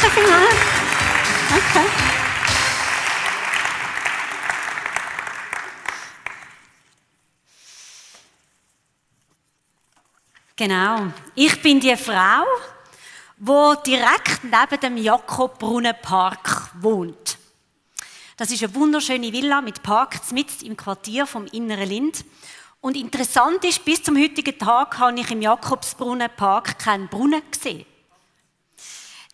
vielmals. Okay. Genau. Ich bin die Frau, die direkt neben dem Jakob-Brunnen-Park wohnt. Das ist eine wunderschöne Villa mit Park mitten im Quartier vom Inneren Lind. Und interessant ist, bis zum heutigen Tag habe ich im Jakobsbrunnen-Park keinen Brunnen gesehen.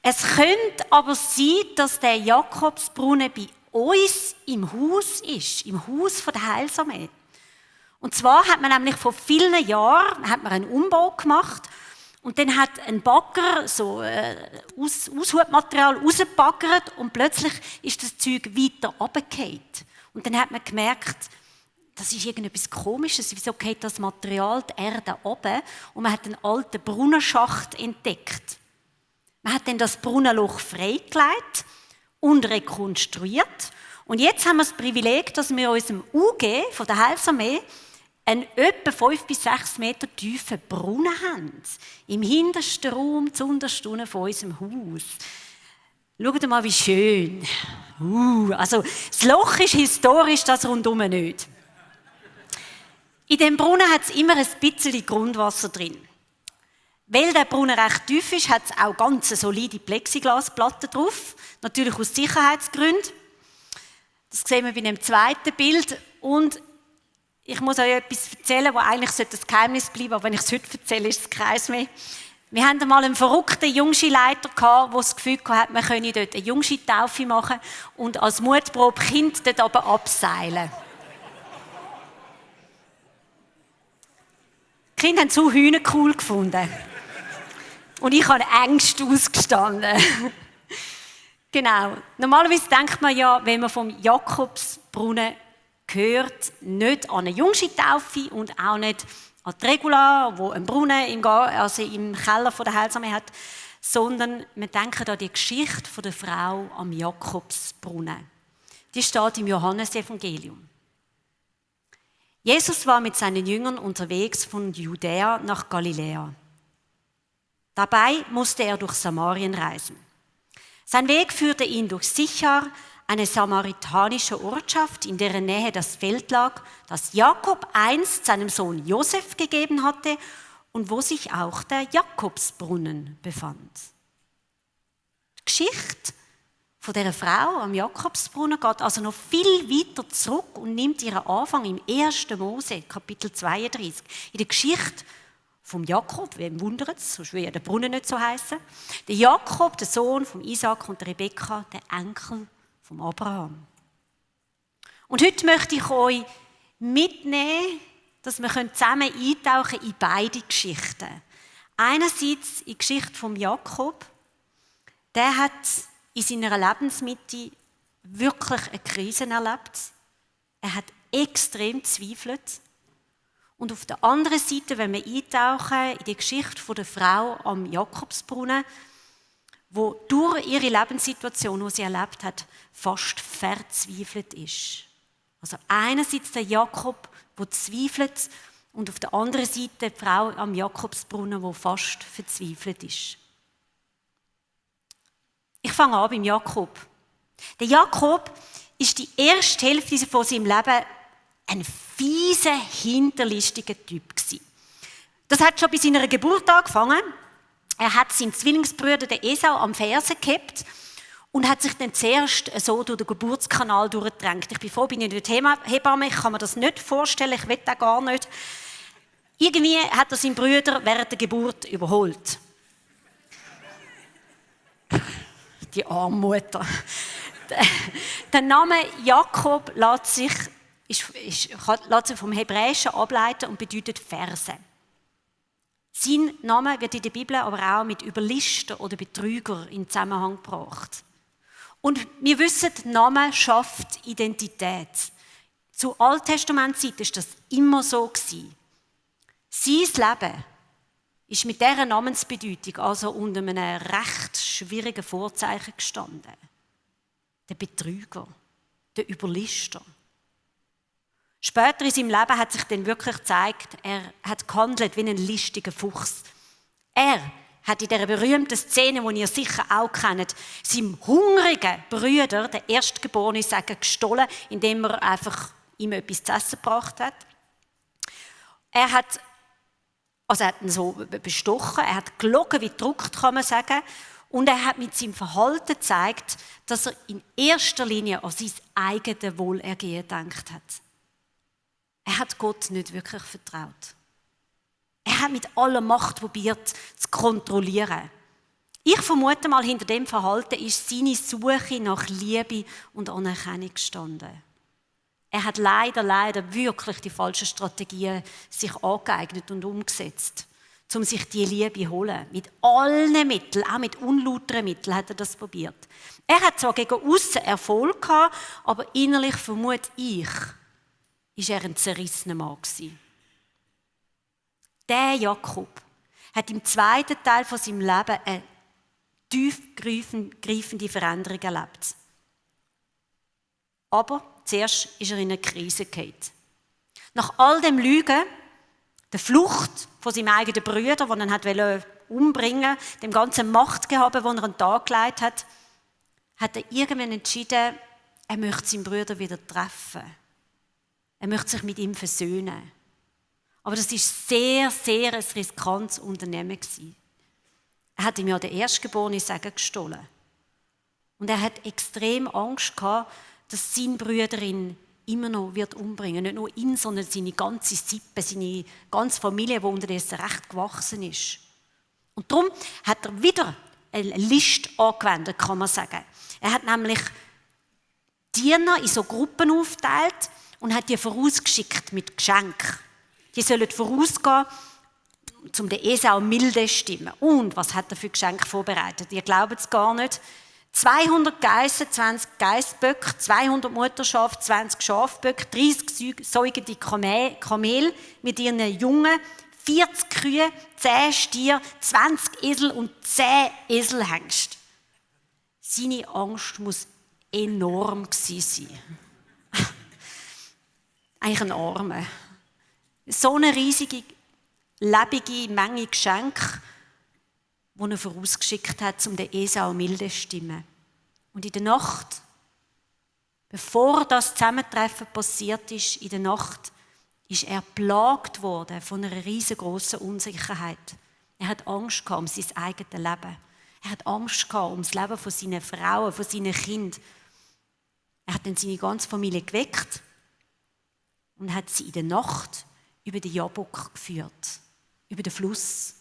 Es könnte aber sein, dass der Jakobsbrunnen bei uns im Haus ist, im Haus der Heilsarmee. Und zwar hat man nämlich vor vielen Jahren einen Umbau gemacht und dann hat ein Bagger so Aushubmaterial rausgebaggert und plötzlich ist das Zeug weiter runtergefallen. Und dann hat man gemerkt, das ist irgendetwas Komisches, wieso geht das Material, die Erde runter? Und man hat einen alten Brunnenschacht entdeckt. Man hat dann das Brunnenloch freigelegt und rekonstruiert. Und jetzt haben wir das Privileg, dass wir in unserem UG von der Heilsarmee einen etwa 5 bis 6 Meter tiefen Brunnen haben. Im hintersten Raum, zuunterst unten von unserem Haus. Schaut mal, wie schön. Also, das Loch ist historisch, das rundum nicht. In diesem Brunnen hat es immer ein bisschen Grundwasser drin. Weil der Brunnen recht tief ist, hat es auch ganz solide Plexiglasplatten drauf. Natürlich aus Sicherheitsgründen. Das sehen wir bei dem zweiten Bild. Und ich muss euch etwas erzählen, das eigentlich ein Geheimnis bleiben sollte, aber wenn ich es heute erzähle, ist es keins mehr. Wir hatten einmal einen verrückten Jungschi-Leiter, der das Gefühl hatte, man könne dort eine Jungschi-Taufe machen und als Mutprobe Kind dort oben abseilen. Die Kinder haben so Hühner cool gefunden. Und ich habe Ängste ausgestanden. Genau. Normalerweise denkt man ja, wenn man vom Jakobsbrunnen gehört, nicht an eine Jungschi-Taufe und auch nicht an die Regula, wo einen Brunnen im Keller der Heilsarmee hat, sondern wir denken an die Geschichte der Frau am Jakobsbrunnen. Die steht im Johannesevangelium. Jesus war mit seinen Jüngern unterwegs von Judäa nach Galiläa. Dabei musste er durch Samarien reisen. Sein Weg führte ihn durch Sichar, eine samaritanische Ortschaft, in deren Nähe das Feld lag, das Jakob einst seinem Sohn Josef gegeben hatte und wo sich auch der Jakobsbrunnen befand. Die Geschichte von dieser Frau am Jakobsbrunnen geht also noch viel weiter zurück und nimmt ihren Anfang im 1. Mose, Kapitel 32, in der Geschichte vom Jakob, wem wundert es, sonst würde ja der Brunnen nicht so heißen. Der Jakob, der Sohn von Isaac und Rebekka, der Enkel von Abraham. Und heute möchte ich euch mitnehmen, dass wir zusammen eintauchen in beide Geschichten. Einerseits in die Geschichte von Jakob, der hat in seiner Lebensmitte wirklich eine Krise erlebt. Er hat extrem gezweifelt. Und auf der anderen Seite, wenn wir eintauchen in die Geschichte der Frau am Jakobsbrunnen, wo durch ihre Lebenssituation, die sie erlebt hat, fast verzweifelt ist. Also einerseits der Jakob, der zweifelt, und auf der anderen Seite die Frau am Jakobsbrunnen, die fast verzweifelt ist. Ich fange an beim Jakob. Der Jakob ist die erste Hälfte von seinem Leben ein fieser, hinterlistiger Typ gewesen. Das hat schon bei seiner Geburt angefangen. Er hat seinen Zwillingsbruder, den Esau, am Fersen gehabt und hat sich dann zuerst so durch den Geburtskanal durchgedrängt. Ich bin froh, bin ich nicht Hebamme, ich kann mir das nicht vorstellen, ich will das gar nicht. Irgendwie hat er seinen Bruder während der Geburt überholt. Die arme Mutter. Der Name Jakob lässt sich vom Hebräischen ableiten und bedeutet Ferse. Sein Name wird in der Bibel aber auch mit Überlister oder Betrüger in Zusammenhang gebracht. Und wir wissen, der Name schafft Identität. Zu Alttestamentszeit war das immer so gewesen. Sein Leben ist mit dieser Namensbedeutung also unter einem recht schwierigen Vorzeichen gestanden. Der Betrüger, der Überlister. Später in seinem Leben hat sich dann wirklich gezeigt, er hat gehandelt wie ein listiger Fuchs. Er hat in dieser berühmten Szene, die ihr sicher auch kennt, seinem hungrigen Bruder, der Erstgeborene, sagen, gestohlen, indem er einfach ihm etwas zu essen gebracht hat. Er hat ihn so bestochen, er hat gelogen wie gedruckt, kann man sagen. Und er hat mit seinem Verhalten gezeigt, dass er in erster Linie an sein eigenes Wohlergehen gedacht hat. Er hat Gott nicht wirklich vertraut. Er hat mit aller Macht probiert, zu kontrollieren. Ich vermute mal, hinter dem Verhalten ist seine Suche nach Liebe und Anerkennung gestanden. Er hat leider wirklich die falschen Strategien sich angeeignet und umgesetzt, um sich die Liebe zu holen. Mit allen Mitteln, auch mit unlauteren Mitteln hat er das probiert. Er hat zwar gegen aussen Erfolg gehabt, aber innerlich, vermute ich, ist er ein zerrissener Mann gewesen. Der Jakob hat im zweiten Teil von seinem Leben eine tiefgreifende Veränderung erlebt. Aber zuerst ist er in eine Krise gefallen. Nach all dem Lügen, der Flucht von seinem eigenen Bruder, den er umbringen wollte, dem ganzen Machtgehabe, das er an den Tag gelegt hat er irgendwann entschieden, er möchte seinen Bruder wieder treffen. Er möchte sich mit ihm versöhnen. Aber das war sehr ein riskantes Unternehmen. Er hat ihm ja den Erstgeborenen Segen gestohlen. Und er hat extrem Angst gehabt, dass sein Bruder ihn immer noch umbringen wird. Nicht nur ihn, sondern seine ganze Sippe, seine ganze Familie, die unterdessen recht gewachsen ist. Und darum hat er wieder eine List angewendet, kann man sagen. Er hat nämlich Diener in so Gruppen aufgeteilt und hat die vorausgeschickt mit Geschenken. Die sollen vorausgehen, um den Esau milde zu stimmen. Und was hat er für Geschenke vorbereitet? Ihr glaubt es gar nicht. 200 Geissen, 20 Geissböcke, 200 Mutterschafe, 20 Schafböcke, 30 säugende Kamel mit ihren Jungen, 40 Kühe, 10 Stiere, 20 Esel und 10 Eselhengste. Seine Angst muss enorm gewesen sein. Eigentlich ein Armer. So eine riesige, lebende Menge Geschenke, die er vorausgeschickt hat, um den Esau milde zu stimmen. Und in der Nacht, bevor das Zusammentreffen passiert ist, in der Nacht, ist er geplagt worden von einer riesengroßen Unsicherheit. Er hat Angst gehabt um sein eigenes Leben. Er hat Angst gehabt um das Leben von seinen Frauen, von seinen Kindern. Er hat dann seine ganze Familie geweckt und hat sie in der Nacht über den Jabok geführt, über den Fluss.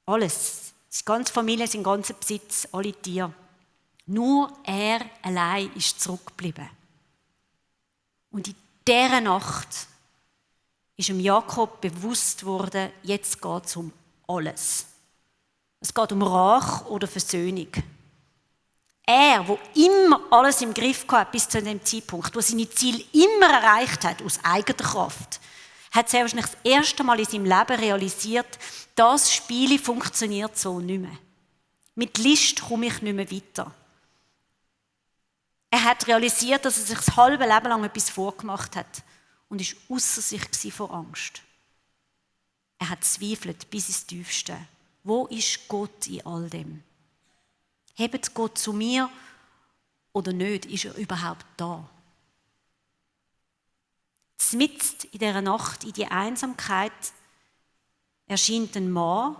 Alles, die ganze Familie, sein ganzer Besitz, alle Tiere. Nur er allein ist zurückgeblieben. Und in dieser Nacht ist dem Jakob bewusst worden, jetzt geht es um alles. Es geht um Rache oder Versöhnung. Er, der immer alles im Griff hatte bis zu dem Zeitpunkt, der seine Ziele immer erreicht hat, aus eigener Kraft, hat sehr wahrscheinlich das erste Mal in seinem Leben realisiert, das Spiel funktioniert so nicht mehr. Mit List komme ich nicht mehr weiter. Er hat realisiert, dass er sich das halbe Leben lang etwas vorgemacht hat und ist ausser sich vor Angst. Er hat zweifelt bis ins Tiefste. Wo ist Gott in all dem? Hebt Gott zu mir oder nicht? Ist er überhaupt da? Mitten in dieser Nacht, in die Einsamkeit, erscheint ein Mann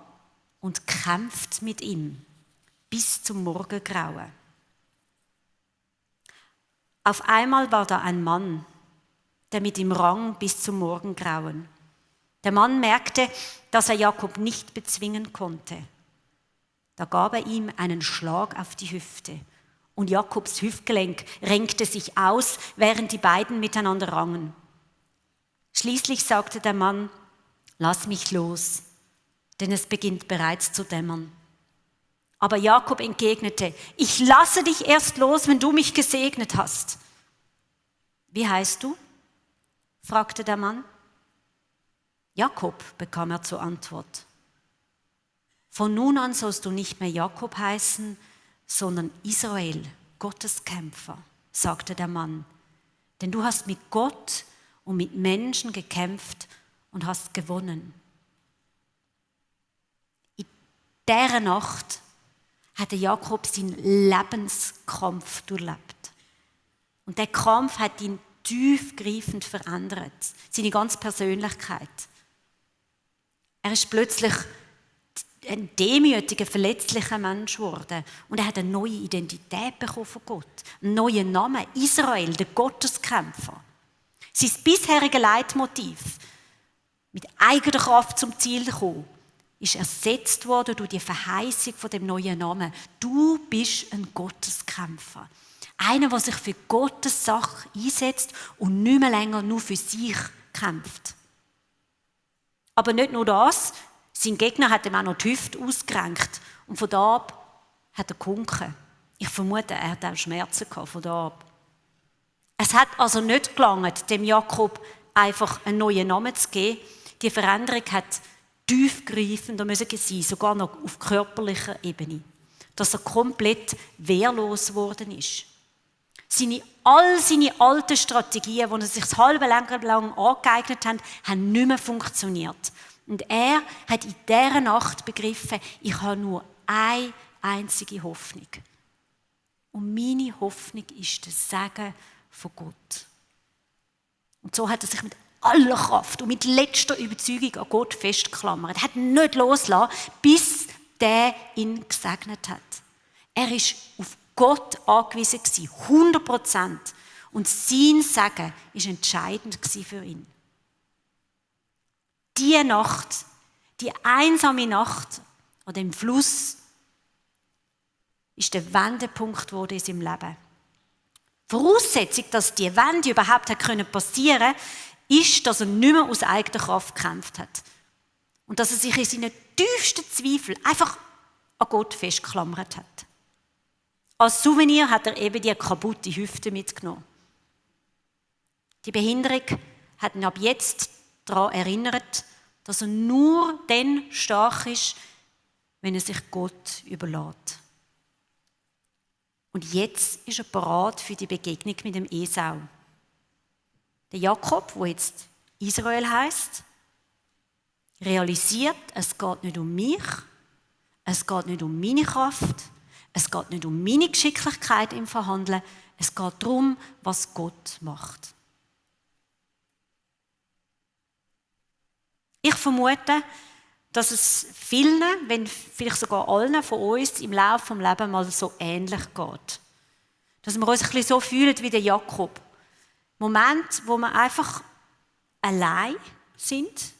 und kämpft mit ihm bis zum Morgengrauen. Auf einmal war da ein Mann, der mit ihm rang bis zum Morgengrauen. Der Mann merkte, dass er Jakob nicht bezwingen konnte. Da gab er ihm einen Schlag auf die Hüfte und Jakobs Hüftgelenk renkte sich aus, während die beiden miteinander rangen. Schließlich sagte der Mann: Lass mich los, denn es beginnt bereits zu dämmern. Aber Jakob entgegnete: Ich lasse dich erst los, wenn du mich gesegnet hast. Wie heißt du? Fragte der Mann. Jakob, bekam er zur Antwort. Von nun an sollst du nicht mehr Jakob heißen, sondern Israel, Gottes Kämpfer, sagte der Mann. Denn du hast mit Gott und mit Menschen gekämpft und hast gewonnen. In dieser Nacht hat Jakob seinen Lebenskampf durchlebt. Und der Kampf hat ihn tiefgreifend verändert. Seine ganze Persönlichkeit. Er ist plötzlich ein demütiger, verletzlicher Mensch geworden. Und er hat eine neue Identität bekommen von Gott. Einen neuen Namen. Israel, der Gotteskämpfer. Sein bisheriges Leitmotiv, mit eigener Kraft zum Ziel zu kommen, ist ersetzt worden durch die Verheißung von dem neuen Namen. Du bist ein Gotteskämpfer. Einer, der sich für Gottes Sache einsetzt und nicht mehr länger nur für sich kämpft. Aber nicht nur das, sein Gegner hat ihm auch noch die Hüfte ausgerenkt und von da ab hat er gewunken. Ich vermute, er hat auch Schmerzen gehabt von da ab. Es hat also nicht gelangt, dem Jakob einfach einen neuen Namen zu geben. Die Veränderung hat tiefgreifender sein, sogar noch auf körperlicher Ebene. Dass er komplett wehrlos geworden ist. All seine alten Strategien, die er sich das halbe Leben lang angeeignet hat, haben nicht mehr funktioniert. Und er hat in dieser Nacht begriffen, ich habe nur eine einzige Hoffnung. Und meine Hoffnung ist das Segen von Gott. Und so hat er sich mit aller Kraft und mit letzter Überzeugung an Gott festgeklammert. Er hat nicht losgelassen, bis der ihn gesegnet hat. Er war auf Gott angewiesen, 100%. Und sein Segen war entscheidend für ihn. Die Nacht, die einsame Nacht an dem Fluss, ist der Wendepunkt in seinem Leben. Voraussetzung, dass die Wende überhaupt passieren konnte, ist, dass er nicht mehr aus eigener Kraft gekämpft hat. Und dass er sich in seinen tiefsten Zweifeln einfach an Gott festgeklammert hat. Als Souvenir hat er eben die kaputte Hüfte mitgenommen. Die Behinderung hat ihn ab jetzt daran erinnert, dass er nur dann stark ist, wenn er sich Gott überlässt. Und jetzt ist er bereit für die Begegnung mit dem Esau. Der Jakob, der jetzt Israel heisst, realisiert, es geht nicht um mich, es geht nicht um meine Kraft, es geht nicht um meine Geschicklichkeit im Verhandeln, es geht darum, was Gott macht. Ich vermute, dass es vielen, wenn vielleicht sogar allen von uns im Laufe des Lebens mal so ähnlich geht. Dass wir uns ein bisschen so fühlen wie der Jakob. Moment, wo wir einfach allein sind,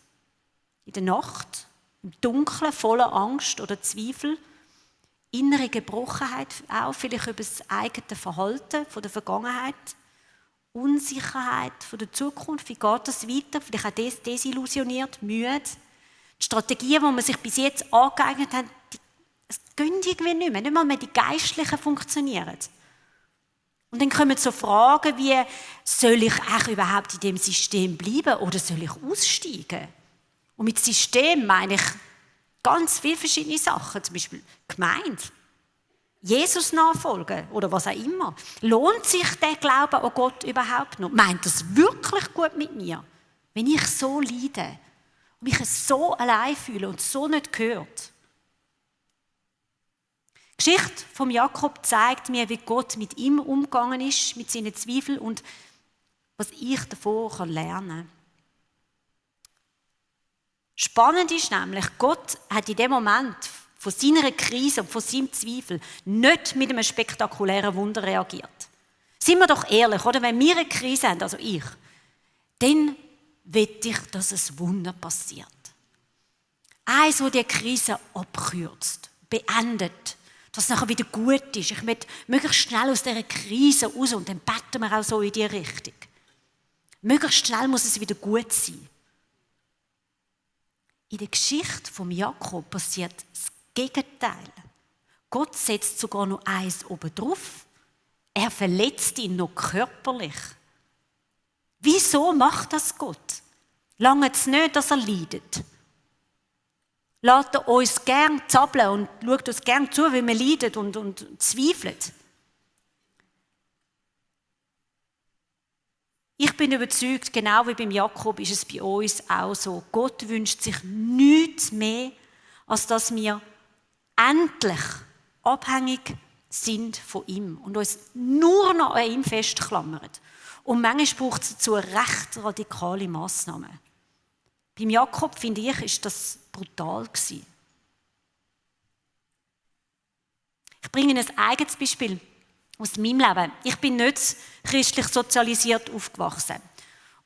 in der Nacht, im Dunkeln, voller Angst oder Zweifel, innere Gebrochenheit auch, vielleicht über das eigene Verhalten von der Vergangenheit, Unsicherheit von der Zukunft, wie geht das weiter, vielleicht auch desillusioniert, müde. Die Strategien, die man sich bis jetzt angeeignet hat, es gehen irgendwie nicht mal mehr die geistlichen funktionieren. Und dann kommen so Fragen wie, soll ich eigentlich überhaupt in dem System bleiben oder soll ich aussteigen? Und mit System meine ich ganz viele verschiedene Sachen, zum Beispiel Gemeinde, Jesus nachfolgen oder was auch immer. Lohnt sich der Glaube an Gott überhaupt noch? Meint das wirklich gut mit mir, wenn ich so leide und mich so allein fühle und so nicht gehört? Die Geschichte von Jakob zeigt mir, wie Gott mit ihm umgegangen ist, mit seinen Zweifeln und was ich davon lernen kann. Spannend ist nämlich, Gott hat in dem Moment von seiner Krise und von seinem Zweifel nicht mit einem spektakulären Wunder reagiert. Seien wir doch ehrlich, oder? Wenn wir eine Krise haben, also ich, dann will ich, dass ein Wunder passiert. Eins, das die Krise abkürzt, beendet, dass es nachher wieder gut ist. Ich möchte möglichst schnell aus dieser Krise raus und dann beten wir auch so in diese Richtung. Möglichst schnell muss es wieder gut sein. In der Geschichte von Jakob passiert das Gegenteil. Gott setzt sogar noch eins oben drauf. Er verletzt ihn noch körperlich. Wieso macht das Gott? Lange es nicht, dass er leidet. Lässt er uns gern zappeln und schaut uns gern zu, wie wir leiden und zweifeln. Ich bin überzeugt, genau wie beim Jakob ist es bei uns auch so. Gott wünscht sich nichts mehr, als dass wir endlich abhängig sind von ihm und uns nur noch an ihm festklammern. Und manchmal braucht es dazu recht radikale Massnahmen. Beim Jakob, finde ich, ist das brutal gewesen. Ich bringe ein eigenes Beispiel aus meinem Leben. Ich bin nicht christlich sozialisiert aufgewachsen.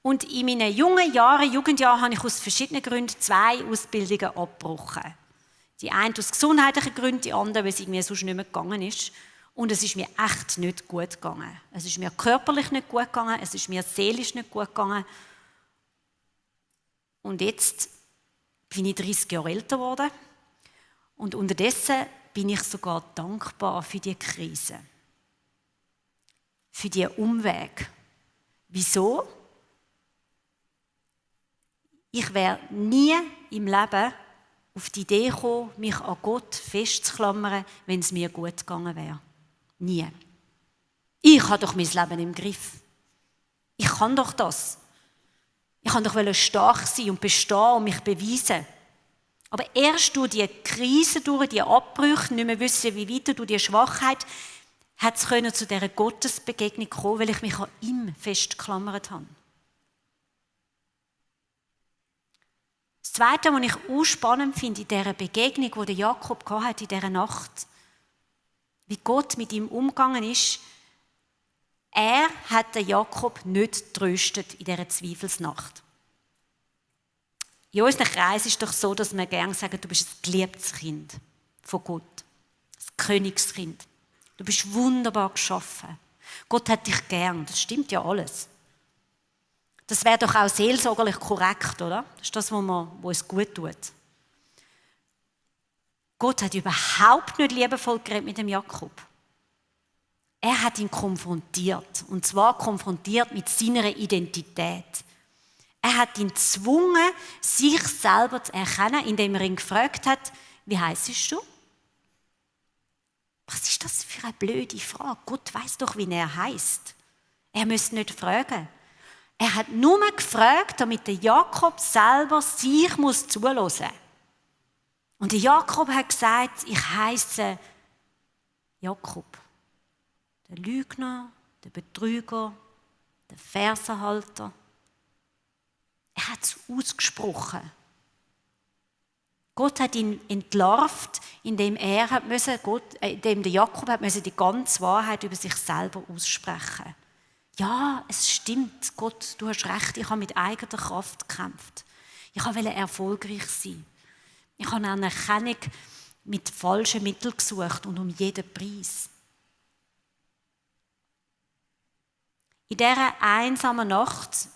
Und in meinen jungen Jahren, Jugendjahren, habe ich aus verschiedenen Gründen 2 Ausbildungen abgebrochen. Die eine aus gesundheitlichen Gründen, die andere, weil es irgendwie sonst nicht mehr gegangen ist. Und es ist mir echt nicht gut gegangen. Es ist mir körperlich nicht gut gegangen, es ist mir seelisch nicht gut gegangen. Und jetzt bin ich 30 Jahre älter geworden. Und unterdessen bin ich sogar dankbar für die Krise. Für diesen Umweg. Wieso? Ich wäre nie im Leben auf die Idee gekommen, mich an Gott festzuklammern, wenn es mir gut gegangen wäre. Nie. Ich habe doch mein Leben im Griff. Ich kann doch das. Ich kann doch stark sein und bestehen und mich beweisen. Aber erst durch die Krise, durch die Abbrüche, nicht mehr wissen, wie weiter, durch die Schwachheit, hat es zu dieser Gottesbegegnung kommen, weil ich mich an ihm festgeklammert habe. Das Zweite, was ich auch spannend finde in dieser Begegnung, die Jakob hatte in dieser Nacht, wie Gott mit ihm umgegangen ist, er hat den Jakob nicht getröstet in dieser Zweifelsnacht. In unserem Kreis ist es doch so, dass wir gerne sagen, du bist ein geliebtes Kind von Gott, ein Königskind. Du bist wunderbar geschaffen. Gott hat dich gern, das stimmt ja alles. Das wäre doch auch seelsorgerlich korrekt, oder? Das ist das, was uns gut tut. Gott hat überhaupt nicht liebevoll geredet mit dem Jakob. Er hat ihn konfrontiert. Und zwar konfrontiert mit seiner Identität. Er hat ihn gezwungen, sich selber zu erkennen, indem er ihn gefragt hat, wie heisst du? Was ist das für eine blöde Frage? Gott weiß doch, wie er heisst. Er müsste nicht fragen. Er hat nur gefragt, damit der Jakob selber sich zuhören muss. Und der Jakob hat gesagt, ich heisse Jakob. Der Lügner, der Betrüger, der Fersenhalter. Er hat es ausgesprochen. Gott hat ihn entlarvt, indem der Jakob die ganze Wahrheit über sich selber aussprechen. Ja, es stimmt, Gott, du hast recht, ich habe mit eigener Kraft gekämpft. Ich wollte erfolgreich sein. Ich habe eine Anerkennung mit falschen Mitteln gesucht und um jeden Preis. In dieser einsamen Nacht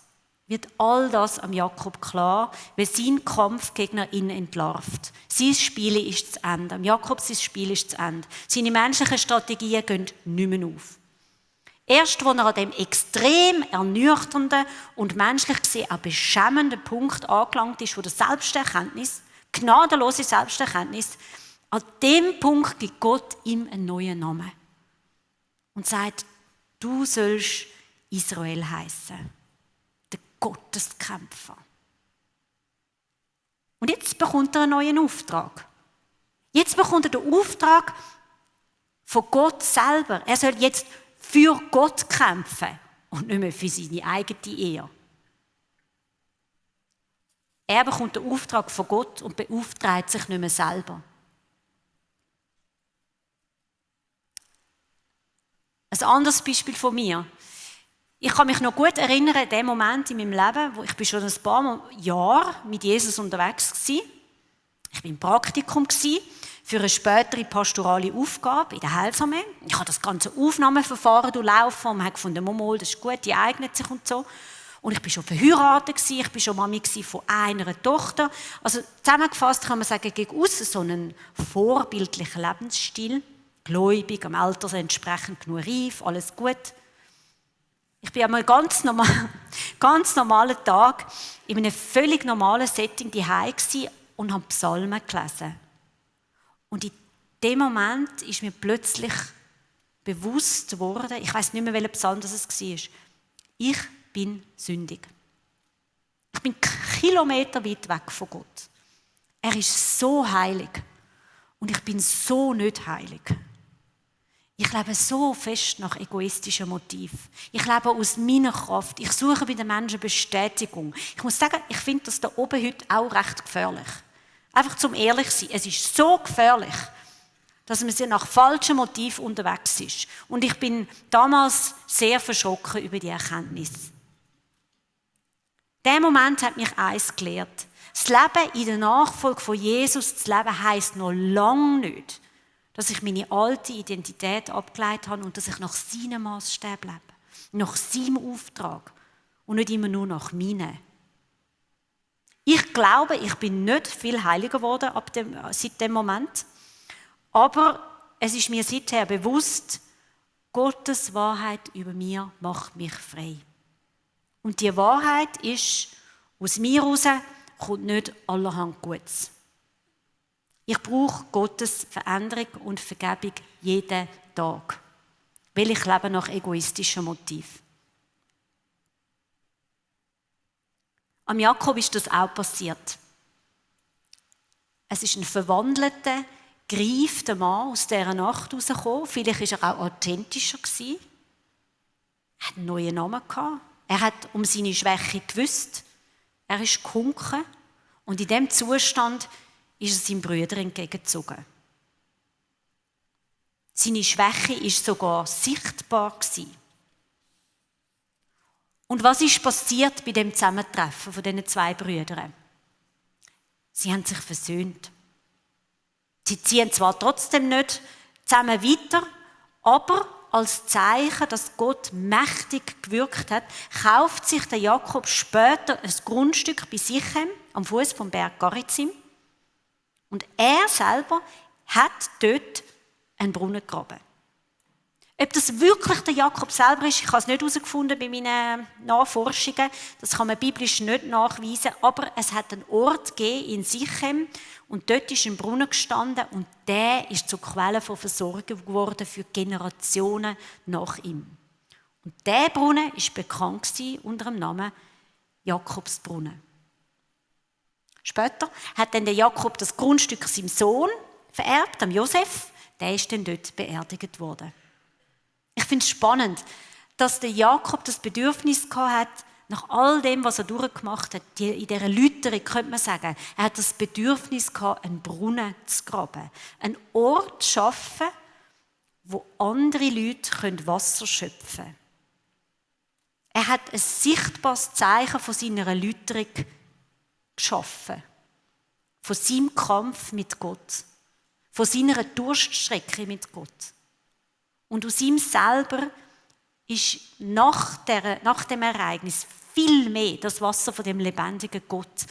wird all das am Jakob klar, weil sein Kampfgegner ihn entlarvt. Sein Spiel ist zu Ende. Am Jakob sein Spiel ist zu Ende. Seine menschlichen Strategien gehen nicht mehr auf. Erst als er an dem extrem ernüchternden und menschlich gesehen auch beschämenden Punkt angelangt ist, von der Selbsterkenntnis, gnadenlose Selbsterkenntnis, an dem Punkt gibt Gott ihm einen neuen Namen. Und sagt, du sollst Israel heißen, der Gotteskämpfer. Und jetzt bekommt er einen neuen Auftrag. Jetzt bekommt er den Auftrag von Gott selber. Er soll jetzt für Gott kämpfen und nicht mehr für seine eigene Ehre. Er bekommt den Auftrag von Gott und beauftragt sich nicht mehr selber. Ein anderes Beispiel von mir. Ich kann mich noch gut erinnern an den Moment in meinem Leben, wo ich schon ein paar Jahre mit Jesus unterwegs war. Ich war im Praktikum für eine spätere pastorale Aufgabe in der Heilsarmee. Ich habe das ganze Aufnahmeverfahren durchlaufen und habe gefunden, das ist gut, die eignet sich und so. Und ich war schon verheiratet, ich war schon Mami von einer Tochter. Also zusammengefasst kann man sagen, gegen aussen so einen vorbildlichen Lebensstil, gläubig, am Alter entsprechend genug reif, alles gut. Ich war einmal ganz normalen Tag in einem völlig normalen Setting daheim und habe Psalmen gelesen. Und in dem Moment ist mir plötzlich bewusst geworden, ich weiß nicht mehr, welcher Psalm das war, ich bin sündig. Ich bin Kilometer weit weg von Gott. Er ist so heilig. Und ich bin so nicht heilig. Ich lebe so fest nach egoistischen Motiven. Ich lebe aus meiner Kraft. Ich suche bei den Menschen Bestätigung. Ich muss sagen, ich finde das da oben heute auch recht gefährlich. Einfach zum ehrlich sein. Es ist so gefährlich, dass man sie nach falschen Motiven unterwegs ist. Und ich bin damals sehr verschrocken über die Erkenntnis. Der Moment hat mich eins gelehrt. Das Leben in der Nachfolge von Jesus zu leben, heisst noch lange nicht, dass ich meine alte Identität abgeleitet habe und dass ich nach seinem Maßstab lebe. Nach seinem Auftrag. Und nicht immer nur nach meinen. Ich glaube, ich bin nicht viel heiliger geworden seit dem Moment. Aber es ist mir seither bewusst, Gottes Wahrheit über mir macht mich frei. Und die Wahrheit ist, aus mir heraus kommt nicht allerhand Gutes. Ich brauche Gottes Veränderung und Vergebung jeden Tag, weil ich lebe nach egoistischen Motiven. Am Jakob ist das auch passiert. Es ist ein verwandelter, gereifter Mann aus dieser Nacht herausgekommen. Vielleicht war er auch authentischer gewesen. Er hat einen neuen Namen gehabt. Er hat um seine Schwäche gewusst. Er ist gesunken. Und in diesem Zustand ist er seinem Bruder entgegengezogen. Seine Schwäche war sogar sichtbar gewesen. Und was ist passiert bei dem Zusammentreffen von diesen zwei Brüdern? Sie haben sich versöhnt. Sie ziehen zwar trotzdem nicht zusammen weiter, aber als Zeichen, dass Gott mächtig gewirkt hat, kauft sich der Jakob später ein Grundstück bei Sichem am Fuß vom Berg Garizim. Und er selber hat dort einen Brunnen gegraben. Ob das wirklich der Jakob selber ist, ich habe es nicht herausgefunden bei meinen Nachforschungen. Das kann man biblisch nicht nachweisen. Aber es hat einen Ort gegeben in Sichem und dort ist ein Brunnen gestanden und der ist zur Quelle von Versorgung geworden für Generationen nach ihm. Und der Brunnen ist bekannt unter dem Namen Jakobsbrunnen. Später hat dann der Jakob das Grundstück seinem Sohn vererbt, dem Josef. Der ist dann dort beerdigt worden. Ich finde es spannend, dass der Jakob das Bedürfnis hat, nach all dem, was er durchgemacht hat, in dieser Läuterung, könnte man sagen, er hat das Bedürfnis gehabt, einen Brunnen zu graben. Einen Ort zu schaffen, wo andere Leute Wasser schöpfen können. Er hat ein sichtbares Zeichen von seiner Läuterung geschaffen. Von seinem Kampf mit Gott. Von seiner Durststrecke mit Gott. Und aus ihm selber ist nach dem Ereignis viel mehr das Wasser von dem lebendigen Gott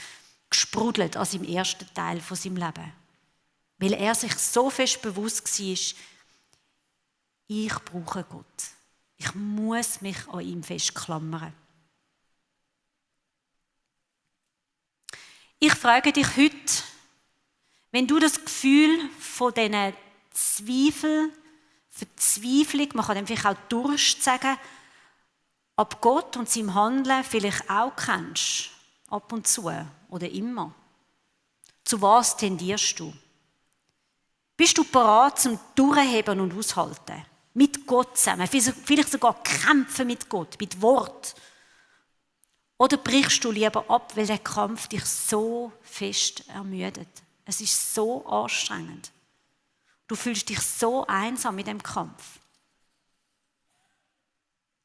gesprudelt als im ersten Teil von seinem Leben. Weil er sich so fest bewusst war, ich brauche Gott. Ich muss mich an ihm festklammern. Ich frage dich heute, wenn du das Gefühl von diesen Verzweiflung, man kann dem vielleicht auch Durst sagen, ab Gott und seinem Handeln vielleicht auch kennst, ab und zu oder immer. Zu was tendierst du? Bist du bereit zum Durchheben und Aushalten? Mit Gott zusammen, vielleicht sogar kämpfen mit Gott, mit Wort. Oder brichst du lieber ab, weil der Kampf dich so fest ermüdet? Es ist so anstrengend. Du fühlst dich so einsam in dem Kampf.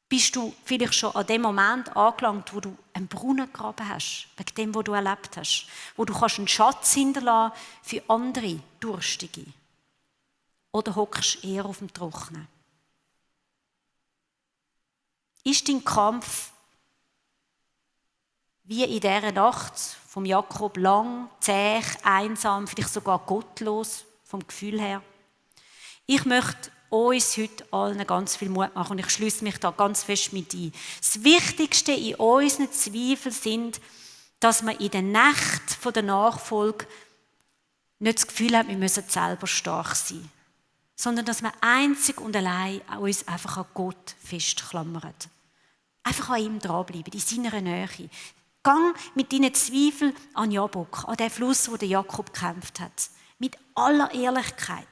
Bist du vielleicht schon an dem Moment angelangt, wo du einen Brunnen gegraben hast, wegen dem, was du erlebt hast, wo du einen Schatz hinterlassen für andere Durstige? Oder hockst eher auf dem Trockenen? Ist dein Kampf wie in dieser Nacht vom Jakob lang, zäh, einsam, vielleicht sogar gottlos vom Gefühl her? Ich möchte uns heute allen ganz viel Mut machen und ich schließe mich da ganz fest mit ein. Das Wichtigste in unseren Zweifeln sind, dass wir in der Nacht der Nachfolge nicht das Gefühl haben, wir müssen selber stark sein, sondern dass wir einzig und allein uns einfach an Gott festklammern. Einfach an ihm dranbleiben, in seiner Nähe. Gang mit deinen Zweifeln an Jabok, an den Fluss, wo der Jakob gekämpft hat. Mit aller Ehrlichkeit.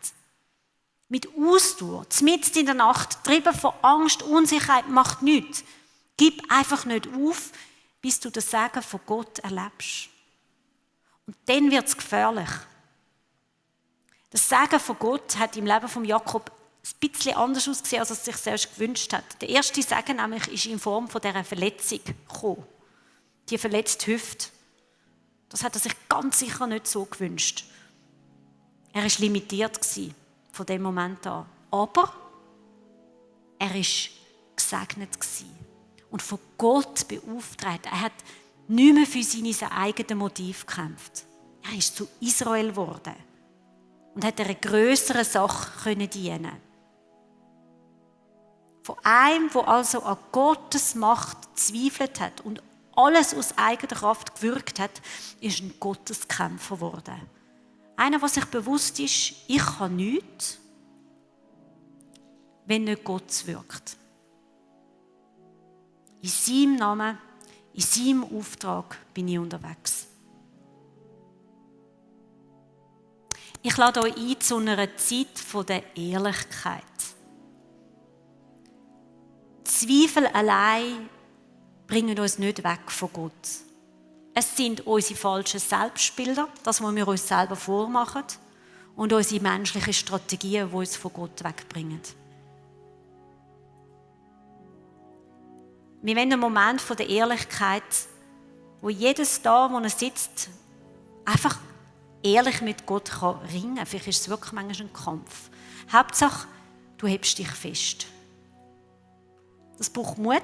Mit Ausdauer. Mitten in der Nacht, getrieben von Angst, Unsicherheit, macht nichts. Gib einfach nicht auf, bis du das Segen von Gott erlebst. Und dann wird es gefährlich. Das Segen von Gott hat im Leben von Jakob ein bisschen anders ausgesehen, als er sich selbst gewünscht hat. Der erste Segen nämlich ist in Form von dieser Verletzung gekommen. Die verletzte Hüfte. Das hat er sich ganz sicher nicht so gewünscht. Er war limitiert von dem Moment an. Aber er war gesegnet und von Gott beauftragt. Er hat nicht mehr für seine eigenen Motive gekämpft. Er ist zu Israel geworden und hat einer grösseren Sache dienen. Von einem, der also an Gottes Macht gezweifelt hat und alles aus eigener Kraft gewirkt hat, ist ein Gotteskämpfer geworden. Einer, der sich bewusst ist, ich kann nichts, wenn nicht Gott wirkt. In seinem Namen, in seinem Auftrag bin ich unterwegs. Ich lade euch ein zu einer Zeit der Ehrlichkeit. Zweifel allein bringen uns nicht weg von Gott. Es sind unsere falschen Selbstbilder, das, was wir uns selber vormachen, und unsere menschlichen Strategien, die uns von Gott wegbringen. Wir wollen einen Moment der Ehrlichkeit, wo jedes da, wo er sitzt, einfach ehrlich mit Gott ringen kann. Vielleicht ist es wirklich manchmal ein Kampf. Hauptsache, du hebst dich fest. Das braucht Mut.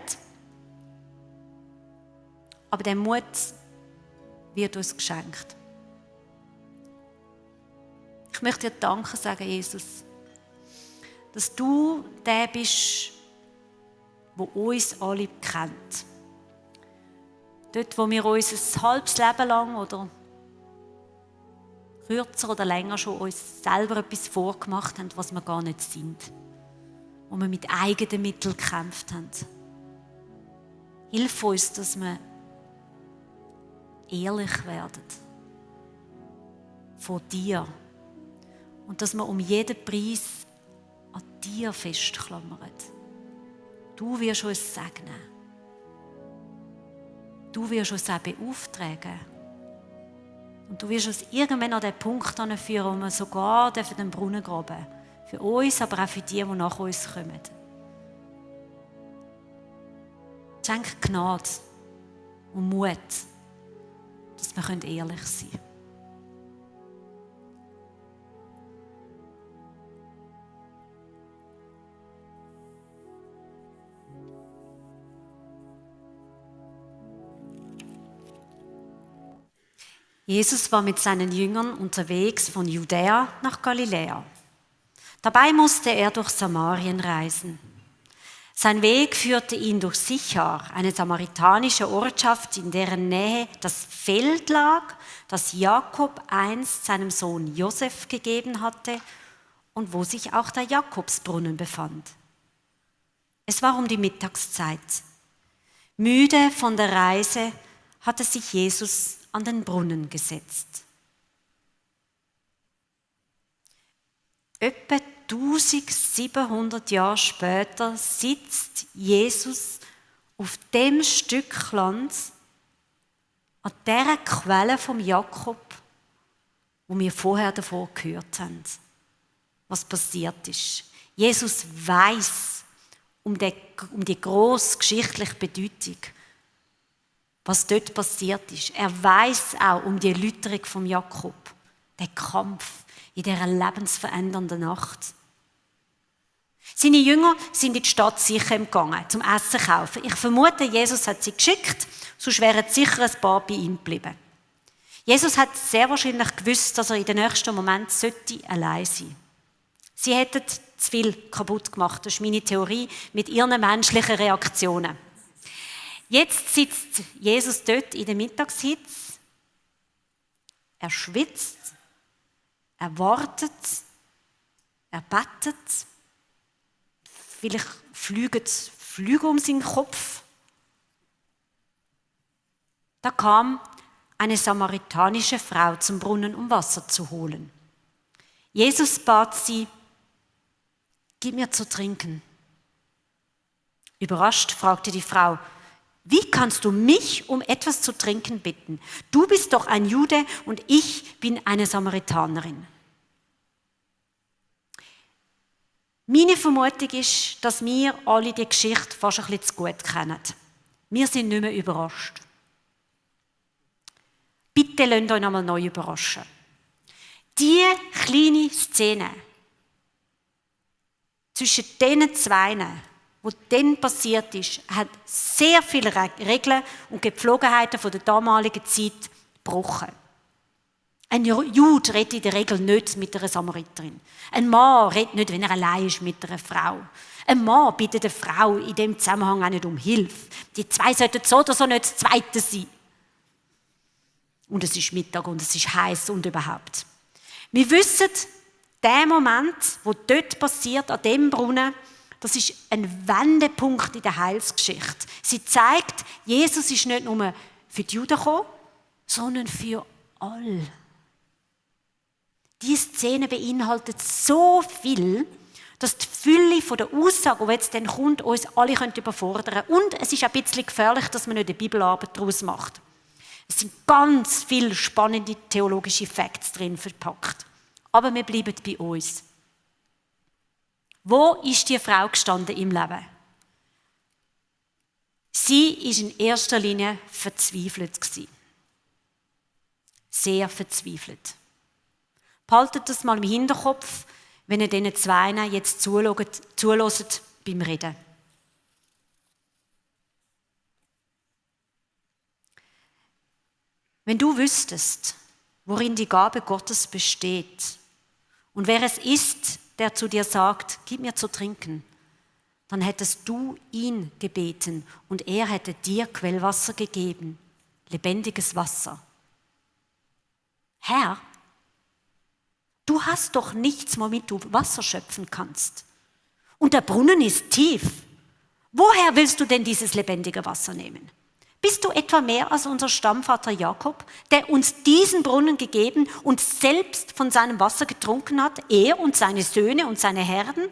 Aber der Mut wird uns geschenkt. Ich möchte dir Danke sagen, Jesus, dass du der bist, der uns alle kennt. Dort, wo wir uns ein halbes Leben lang oder kürzer oder länger schon uns selber etwas vorgemacht haben, was wir gar nicht sind. Wo wir mit eigenen Mitteln gekämpft haben. Hilf uns, dass wir ehrlich werden. Von dir. Und dass wir um jeden Preis an dir festklammern. Du wirst uns segnen. Du wirst uns auch beauftragen. Und du wirst uns irgendwann an den Punkt führen, wo wir sogar den Brunnen graben dürfen. Für uns, aber auch für die nach uns kommen. Schenk Gnade und Mut, dass wir ehrlich sein können. Jesus war mit seinen Jüngern unterwegs von Judäa nach Galiläa. Dabei musste er durch Samarien reisen. Sein Weg führte ihn durch Sichar, eine samaritanische Ortschaft, in deren Nähe das Feld lag, das Jakob einst seinem Sohn Josef gegeben hatte und wo sich auch der Jakobsbrunnen befand. Es war um die Mittagszeit. Müde von der Reise hatte sich Jesus an den Brunnen gesetzt. Etwa 1700 Jahre später sitzt Jesus auf dem Stück Land, an dieser Quelle vom Jakob, wo wir vorher davon gehört haben, was passiert ist. Jesus weiß um die grosse geschichtliche Bedeutung, was dort passiert ist. Er weiß auch um die Erläuterung von Jakob, den Kampf in dieser lebensverändernden Nacht. Seine Jünger sind in die Stadt Sichem gegangen, zum Essen kaufen. Ich vermute, Jesus hat sie geschickt, sonst wären sicher ein paar bei ihm geblieben. Jesus hat sehr wahrscheinlich gewusst, dass er in den nächsten Moment allein sein sollte. Sie hätten zu viel kaputt gemacht, das ist meine Theorie, mit ihren menschlichen Reaktionen. Jetzt sitzt Jesus dort in der Mittagshitze. Er schwitzt, er wartet, er betet. Vielleicht fliegen Flüge um seinen Kopf. Da kam eine samaritanische Frau zum Brunnen, um Wasser zu holen. Jesus bat sie, gib mir zu trinken. Überrascht fragte die Frau, wie kannst du mich um etwas zu trinken bitten? Du bist doch ein Jude und ich bin eine Samaritanerin. Meine Vermutung ist, dass wir alle die Geschichte fast ein bisschen zu gut kennen. Wir sind nicht mehr überrascht. Bitte lasst euch einmal neu überraschen. Die kleine Szene zwischen diesen zwei, was dann passiert ist, hat sehr viele Regeln und Gepflogenheiten von der damaligen Zeit gebrochen. Ein Jude redet in der Regel nicht mit einer Samariterin. Ein Mann redet nicht, wenn er allein ist, mit einer Frau. Ein Mann bittet eine Frau in diesem Zusammenhang auch nicht um Hilfe. Die zwei sollten so oder so nicht das Zweite sein. Und es ist Mittag und es ist heiß und überhaupt. Wir wissen, der Moment, der dort passiert, an dem Brunnen, das ist ein Wendepunkt in der Heilsgeschichte. Sie zeigt, Jesus ist nicht nur für die Juden gekommen, sondern für alle. Diese Szene beinhaltet so viel, dass die Fülle von der Aussage, die jetzt dann kommt, uns alle überfordern können. Und es ist ein bisschen gefährlich, dass man nicht eine Bibelarbeit daraus macht. Es sind ganz viele spannende theologische Facts drin verpackt. Aber wir bleiben bei uns. Wo ist die Frau gestanden im Leben? Sie war in erster Linie verzweifelt. Sehr verzweifelt. Behaltet das mal im Hinterkopf, wenn ihr diesen Zweien jetzt zuhört beim Reden. Wenn du wüsstest, worin die Gabe Gottes besteht und wer es ist, der zu dir sagt, gib mir zu trinken, dann hättest du ihn gebeten und er hätte dir Quellwasser gegeben, lebendiges Wasser. Herr, du hast doch nichts, womit du Wasser schöpfen kannst. Und der Brunnen ist tief. Woher willst du denn dieses lebendige Wasser nehmen? Bist du etwa mehr als unser Stammvater Jakob, der uns diesen Brunnen gegeben und selbst von seinem Wasser getrunken hat, er und seine Söhne und seine Herden?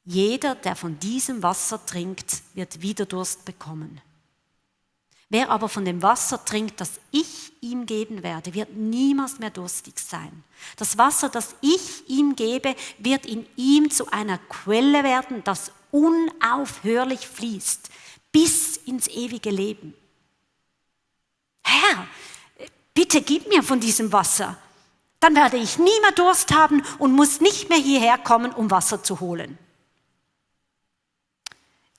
Jeder, der von diesem Wasser trinkt, wird wieder Durst bekommen. Wer aber von dem Wasser trinkt, das ich ihm geben werde, wird niemals mehr durstig sein. Das Wasser, das ich ihm gebe, wird in ihm zu einer Quelle werden, das unaufhörlich fließt, bis ins ewige Leben. Herr, bitte gib mir von diesem Wasser. Dann werde ich nie mehr Durst haben und muss nicht mehr hierher kommen, um Wasser zu holen.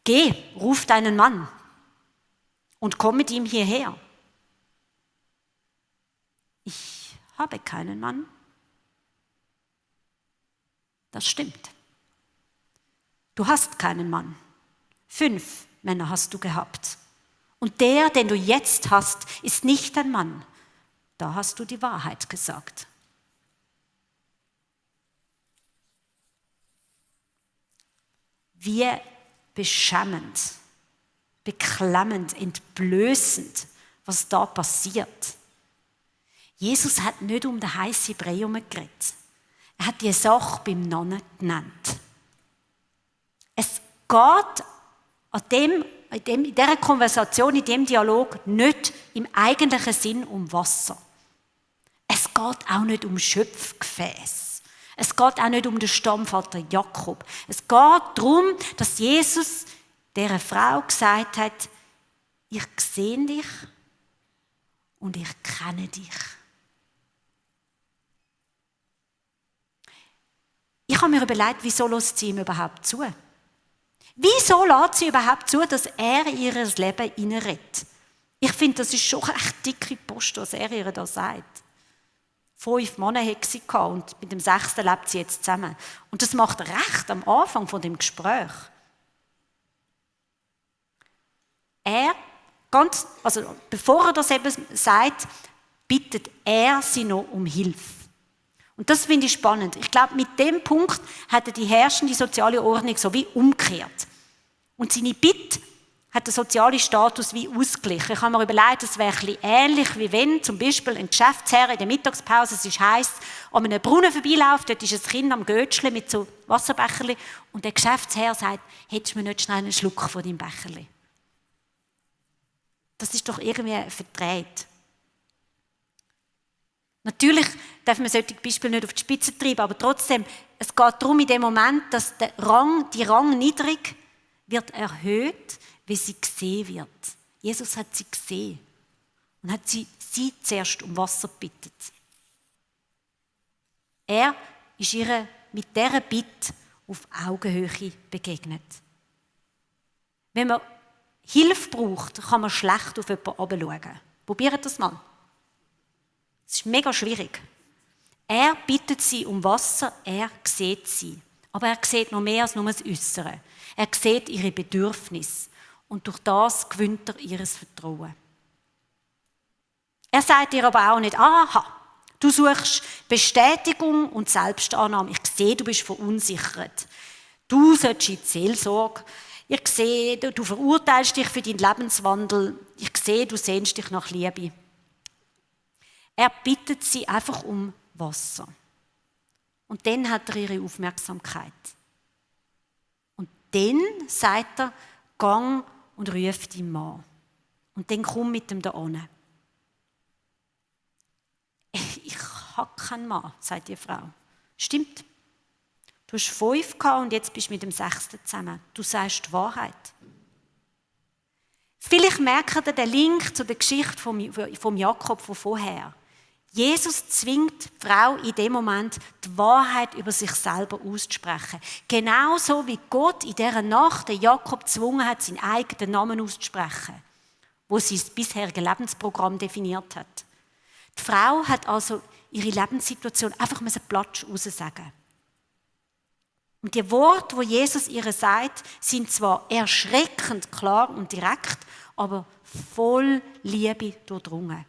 Geh, ruf deinen Mann und komm mit ihm hierher. Ich habe keinen Mann. Das stimmt. Du hast keinen Mann. 5 Männer hast du gehabt. Und der, den du jetzt hast, ist nicht dein Mann. Da hast du die Wahrheit gesagt. Wie beschämend, beklemmend, entblößend, was da passiert. Jesus hat nicht um den heißen Brei herumgeredet. Er hat die Sache beim Namen genannt. Es geht in dieser Konversation, in diesem Dialog nicht im eigentlichen Sinn um Wasser. Es geht auch nicht um Schöpfgefäß. Es geht auch nicht um den Stammvater Jakob. Es geht darum, dass Jesus dieser Frau gesagt hat, ich sehe dich und ich kenne dich. Ich habe mir überlegt, wieso lässt sie ihm überhaupt zu? Wieso lässt sie überhaupt zu, dass er in ihr Leben hineinredet? Ich finde, das ist schon echt dicke Post, was er ihr da sagt. 5 Männer hatte sie und mit dem 6. lebt sie jetzt zusammen. Und das macht recht am Anfang von dem Gespräch. Bevor er das eben sagt, bittet er sie noch um Hilfe. Und das finde ich spannend. Ich glaube, mit dem Punkt hat er die herrschende soziale Ordnung so wie umgekehrt. Und seine Bitte hat der soziale Status wie ausgeglichen. Ich habe mir überlegt, es wäre ein bisschen ähnlich, wie wenn zum Beispiel ein Geschäftsherr in der Mittagspause, es ist heiß, an einem Brunnen vorbeiläuft, dort ist ein Kind am Götschle mit so Wasserbecherli und der Geschäftsherr sagt, hättest du mir nicht schnell einen Schluck von deinem Becherli? Das ist doch irgendwie verdreht. Natürlich darf man solche Beispiele nicht auf die Spitze treiben, aber trotzdem, es geht darum in dem Moment, dass die Rangniederung wird erhöht, wie sie gesehen wird. Jesus hat sie gesehen und hat sie zuerst um Wasser gebeten. Er ist ihr mit dieser Bitte auf Augenhöhe begegnet. Wenn man Hilfe braucht, kann man schlecht auf jemanden herabschauen. Probiert das mal. Es ist mega schwierig. Er bittet sie um Wasser, er sieht sie. Aber er sieht noch mehr als nur das Äußere. Er sieht ihre Bedürfnisse. Und durch das gewinnt er ihr Vertrauen. Er sagt ihr aber auch nicht, aha, du suchst Bestätigung und Selbstannahme. Ich sehe, du bist verunsichert. Du solltest in die Seelsorge. Ich sehe, du verurteilst dich für deinen Lebenswandel. Ich sehe, du sehnst dich nach Liebe. Er bittet sie einfach um Wasser. Und dann hat er ihre Aufmerksamkeit. Und dann sagt er, gang und ruf deinen Mann. Und dann komm mit ihm da hin. Ich habe keinen Mann, sagt die Frau. Stimmt. Du hast 5 gehabt und jetzt bist du mit dem 6. zusammen. Du sagst die Wahrheit. Vielleicht merkt ihr den Link zu der Geschichte vom Jakob von vorher. Jesus zwingt die Frau in dem Moment, die Wahrheit über sich selber auszusprechen. Genauso wie Gott in dieser Nacht den Jakob gezwungen hat, seinen eigenen Namen auszusprechen, wo sie das bisherige Lebensprogramm definiert hat. Die Frau hat also ihre Lebenssituation einfach Platsch raussagen. Und die Worte, die Jesus ihr sagt, sind zwar erschreckend klar und direkt, aber voll Liebe durchdrungen.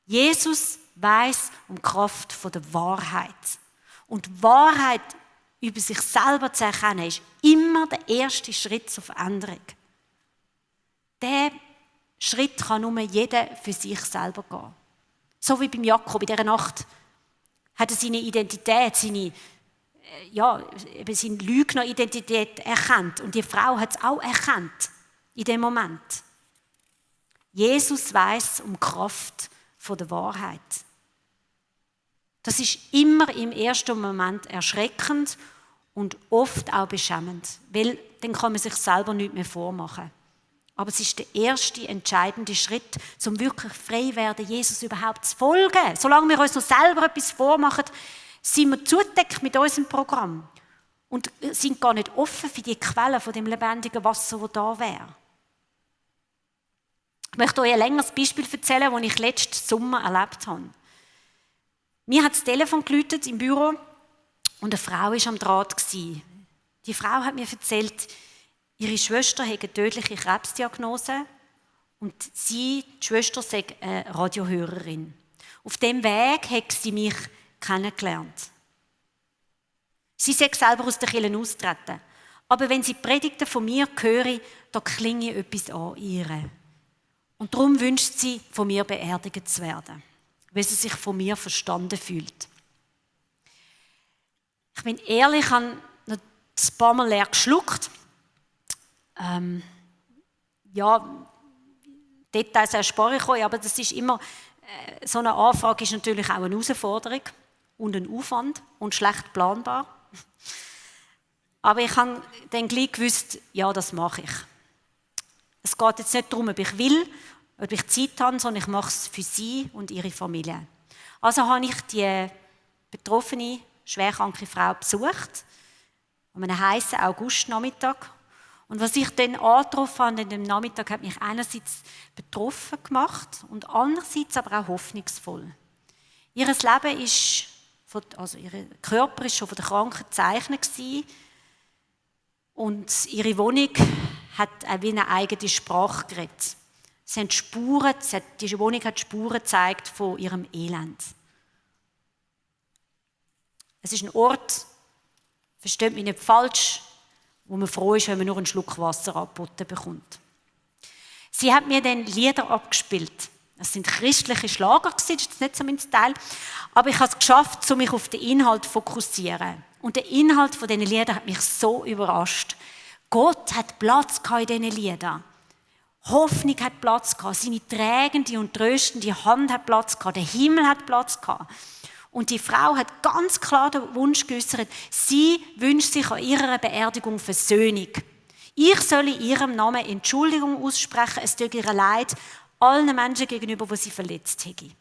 Jesus weiß um die Kraft der Wahrheit. Und die Wahrheit über sich selber zu erkennen, ist immer der erste Schritt zur Veränderung. Diesen Schritt kann nur jeder für sich selber gehen. So wie beim Jakob in dieser Nacht hat er seine Identität, seine Lügneridentität erkannt. Und die Frau hat es auch erkannt in dem Moment. Jesus weiß um die Kraft der Wahrheit. Das ist immer im ersten Moment erschreckend und oft auch beschämend, weil dann kann man sich selber nichts mehr vormachen. Aber es ist der erste entscheidende Schritt, um wirklich frei zu werden, Jesus überhaupt zu folgen. Solange wir uns noch selber etwas vormachen, sind wir zugedeckt mit unserem Programm und sind gar nicht offen für die Quelle von dem lebendigen Wasser, das da wäre. Ich möchte euch ein längeres Beispiel erzählen, das ich letzten Sommer erlebt habe. Mir hat das Telefon geläutet im Büro und eine Frau war am Draht. Die Frau hat mir erzählt, ihre Schwester hat eine tödliche Krebsdiagnose und die Schwester sei eine Radiohörerin. Auf dem Weg hat sie mich kennengelernt. Sie sei selber aus der Kirche austreten. Aber wenn sie Predigten von mir höre, da klinge etwas an ihr. Und darum wünscht sie, von mir beerdigt zu werden, weil sie sich von mir verstanden fühlt. Ich bin ehrlich, ich habe noch ein paar Mal leer geschluckt. Details erspare ich euch, aber das ist immer, so eine Anfrage ist natürlich auch eine Herausforderung und ein Aufwand und schlecht planbar. Aber ich habe dann gleich gewusst, ja, das mache ich. Es geht jetzt nicht darum, ob ich will, ob ich Zeit habe, sondern ich mache es für sie und ihre Familie. Also habe ich die betroffene, schwerkranke Frau besucht, an einem heißen Augustnachmittag. Und was ich dann angetroffen habe an dem Nachmittag, hat mich einerseits betroffen gemacht und andererseits aber auch hoffnungsvoll. Ihr Leben ist, also ihr Körper ist schon von der Krankheit gezeichnet gewesen, und ihre Wohnung hat auch wie eine eigene Sprache geredet. Die Wohnung hat Spuren gezeigt von ihrem Elend. Es ist ein Ort, versteht mich nicht falsch, wo man froh ist, wenn man nur einen Schluck Wasser angeboten bekommt. Sie hat mir dann Lieder abgespielt. Das sind christliche Schlager, das ist nicht so mein Teil. Aber ich habe es geschafft, mich auf den Inhalt zu fokussieren. Und der Inhalt von diesen Liedern hat mich so überrascht. Gott hat Platz in diesen Liedern. Hoffnung hat Platz gehabt. Seine trägende und tröstende Hand hat Platz gehabt. Der Himmel hat Platz gehabt. Und die Frau hat ganz klar den Wunsch geäußert, sie wünscht sich an ihrer Beerdigung Versöhnung. Ich soll in ihrem Namen Entschuldigung aussprechen, es tut ihr leid, allen Menschen gegenüber, die sie verletzt haben.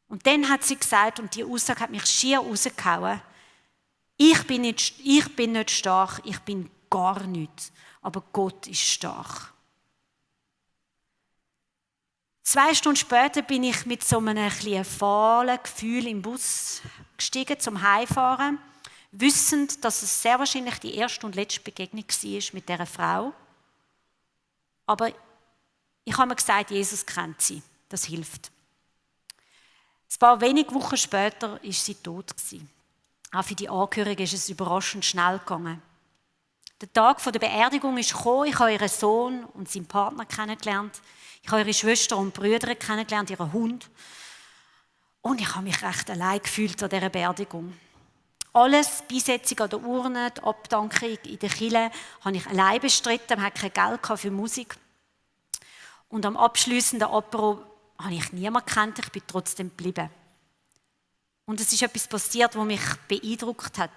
Und dann hat sie gesagt, und die Aussage hat mich schier rausgehauen, ich bin nicht stark, ich bin gar nichts, aber Gott ist stark. 2 Stunden später bin ich mit so einem etwas fahlen Gefühl im Bus gestiegen zum Heimfahren, wissend, dass es sehr wahrscheinlich die erste und letzte Begegnung war mit dieser Frau. Aber ich habe mir gesagt, Jesus kennt sie, das hilft. Ein paar wenige Wochen später war sie tot. Auch für die Angehörigen ist es überraschend schnell gegangen. Der Tag der Beerdigung ist gekommen, ich habe ihren Sohn und seinen Partner kennengelernt. Ich habe ihre Schwester und Brüder kennengelernt, ihren Hund. Und ich habe mich recht allein gefühlt an dieser Beerdigung. Alles, die Beisetzung an der Urne, die Abdankung in der Kirche, habe ich allein bestritten. Man hatte kein Geld für Musik. Und am abschliessenden Apero habe ich niemanden gekannt, ich bin trotzdem geblieben. Und es ist etwas passiert, was mich beeindruckt hat.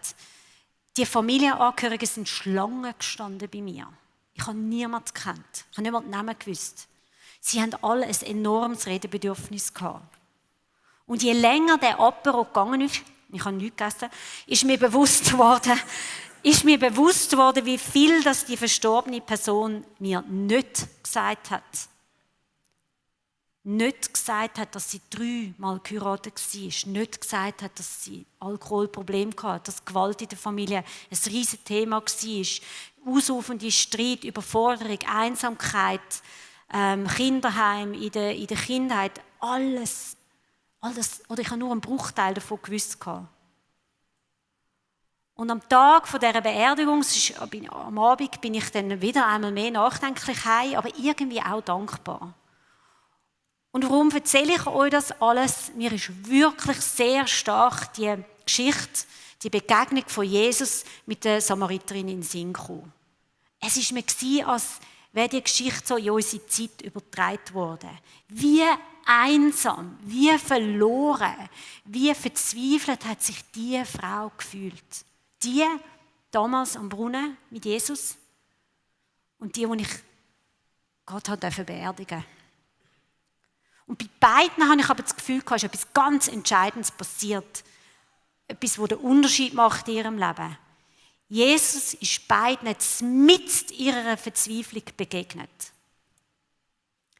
Die Familienangehörigen sind Schlangen gestanden bei mir. Ich habe niemanden gekannt. Ich habe niemanden Namen gewusst. Sie haben alle ein enormes Redebedürfnis gehabt. Und je länger der Apero gegangen ist, ich habe nichts gegessen, ist mir bewusst worden, wie viel das die verstorbene Person mir nicht gesagt hat. Nicht gesagt hat, dass sie 3-mal geheiratet war. Nicht gesagt hat, dass sie Alkoholprobleme hatte, dass Gewalt in der Familie ein riesiges Thema war. Ausufernder Streit, Überforderung, Einsamkeit, Kinderheim in der Kindheit. Alles. Oder ich habe nur einen Bruchteil davon gewusst. Und am Tag dieser Beerdigung, am Abend, bin ich dann wieder einmal mehr nachdenklich heim, aber irgendwie auch dankbar. Und warum erzähle ich euch das alles? Mir ist wirklich sehr stark die Geschichte, die Begegnung von Jesus mit der Samariterin in den Sinn gekommen. Es war mir, als wäre die Geschichte so in unsere Zeit übertragen worden. Wie einsam, wie verloren, wie verzweifelt hat sich diese Frau gefühlt. Die damals am Brunnen mit Jesus und die ich Gott beerdigen durfte. Und bei beiden habe ich aber das Gefühl, es ist etwas ganz Entscheidendes passiert. Etwas, das den Unterschied macht in ihrem Leben. Jesus ist beiden mit ihrer Verzweiflung begegnet.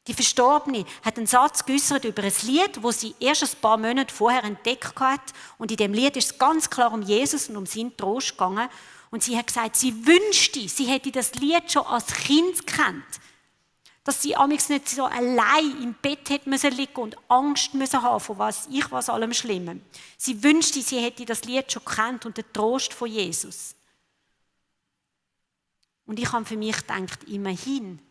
Die Verstorbene hat einen Satz geäußert über ein Lied, das sie erst ein paar Monate vorher entdeckt hat. Und in dem Lied ist es ganz klar um Jesus und um seinen Trost gegangen. Und sie hat gesagt, sie wünschte, sie hätte das Lied schon als Kind gekannt. Dass sie amigs nicht so allein im Bett hätte müssen liegen und Angst müssen haben vor was allem Schlimmem. Sie wünschte, sie hätte das Lied schon gekannt und den Trost von Jesus. Und ich habe für mich gedacht, immerhin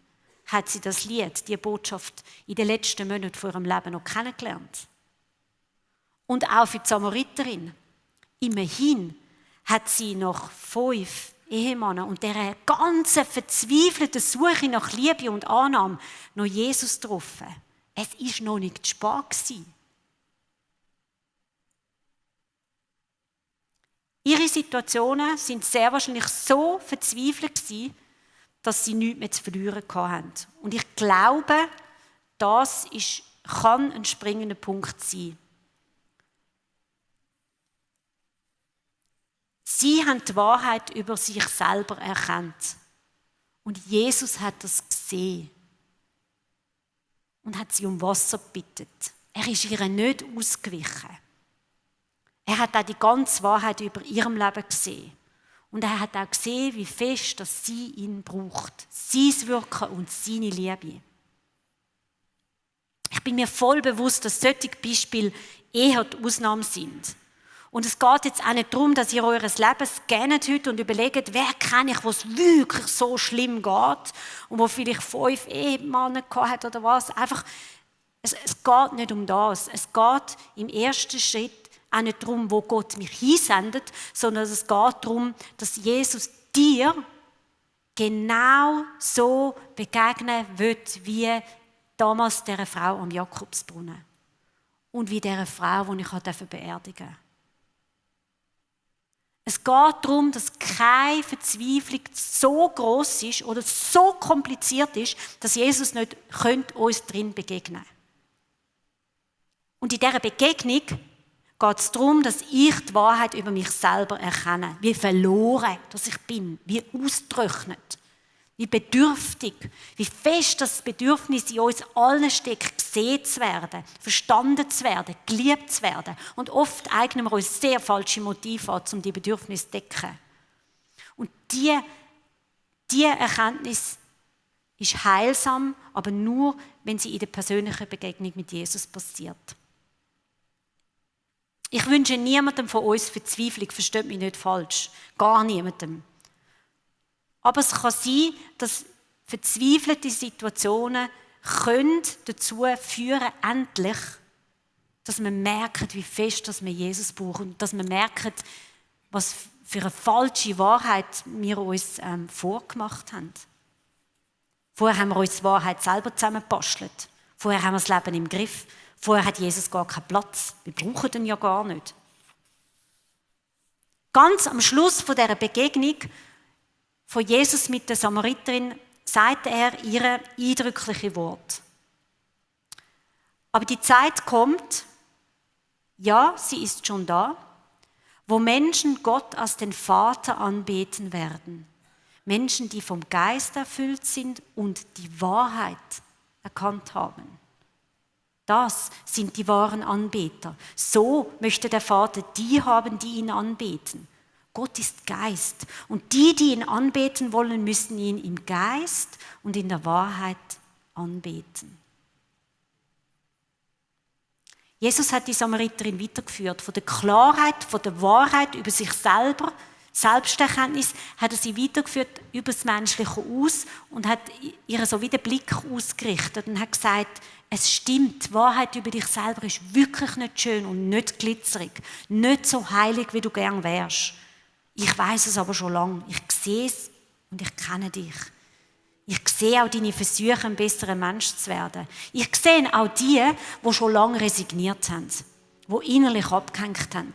hat sie das Lied, die Botschaft in den letzten Monaten von ihrem Leben noch kennengelernt. Und auch für die Samariterin. Immerhin hat sie nach 5 Ehemännern und dieser ganzen verzweifelten Suche nach Liebe und Annahme noch Jesus getroffen. Es war noch nicht zu spät. Ihre Situationen sind sehr wahrscheinlich so verzweifelt gewesen, dass sie nichts mehr zu verlieren hatten. Und ich glaube, das kann ein springender Punkt sein. Sie haben die Wahrheit über sich selber erkannt. Und Jesus hat das gesehen. Und hat sie um Wasser gebeten. Er ist ihr nicht ausgewichen. Er hat auch die ganze Wahrheit über ihrem Leben gesehen. Und er hat auch gesehen, wie fest dass sie ihn braucht. Sein Wirken und seine Liebe. Ich bin mir voll bewusst, dass solche Beispiele eher die Ausnahme sind. Und es geht jetzt auch nicht darum, dass ihr eures Leben scannt heute und überlegt, wer kenne ich, wo es wirklich so schlimm geht und wo vielleicht 5 Ehemänner gehabt hat oder was. Einfach, es geht nicht um das. Es geht im ersten Schritt auch nicht darum, wo Gott mich hinsendet, sondern es geht darum, dass Jesus dir genau so begegnen wird, wie damals dieser Frau am Jakobsbrunnen und wie dieser Frau, die ich beerdigen durfte. Es geht darum, dass keine Verzweiflung so groß ist oder so kompliziert ist, dass Jesus nicht uns drin begegnen könnte. Und in dieser Begegnung geht es darum, dass ich die Wahrheit über mich selber erkenne. Wie verloren dass ich bin, wie ausgetrocknet, wie bedürftig, wie fest das Bedürfnis in uns allen steckt, gesehen zu werden, verstanden zu werden, geliebt zu werden. Und oft eignen wir uns sehr falsche Motive an, um die Bedürfnisse zu decken. Und diese Erkenntnis ist heilsam, aber nur, wenn sie in der persönlichen Begegnung mit Jesus passiert. Ich wünsche niemandem von uns Verzweiflung, versteht mich nicht falsch. Gar niemandem. Aber es kann sein, dass verzweifelte Situationen dazu führen, endlich, dass wir merken, wie fest dass wir Jesus brauchen und dass wir merken, was für eine falsche Wahrheit wir uns vorgemacht haben. Vorher haben wir uns die Wahrheit selber zusammengebastelt. Vorher haben wir das Leben im Griff. Vorher hat Jesus gar keinen Platz. Wir brauchen ihn ja gar nicht. Ganz am Schluss von dieser Begegnung von Jesus mit der Samariterin sagt er ihre eindrückliche Wort. Aber die Zeit kommt, ja, sie ist schon da, wo Menschen Gott als den Vater anbeten werden. Menschen, die vom Geist erfüllt sind und die Wahrheit erkannt haben. Das sind die wahren Anbeter. So möchte der Vater die haben, die ihn anbeten. Gott ist Geist. Und die ihn anbeten wollen, müssen ihn im Geist und in der Wahrheit anbeten. Jesus hat die Samariterin weitergeführt. Von der Klarheit, von der Wahrheit über sich selber, Selbsterkenntnis, hat er sie weitergeführt über das menschliche Aus und hat ihr so wie den Blick ausgerichtet und hat gesagt, es stimmt, die Wahrheit über dich selber ist wirklich nicht schön und nicht glitzerig, nicht so heilig, wie du gern wärst. Ich weiß es aber schon lange. Ich sehe es und ich kenne dich. Ich sehe auch deine Versuche, ein besserer Mensch zu werden. Ich sehe auch die schon lange resigniert haben, die innerlich abgehängt haben.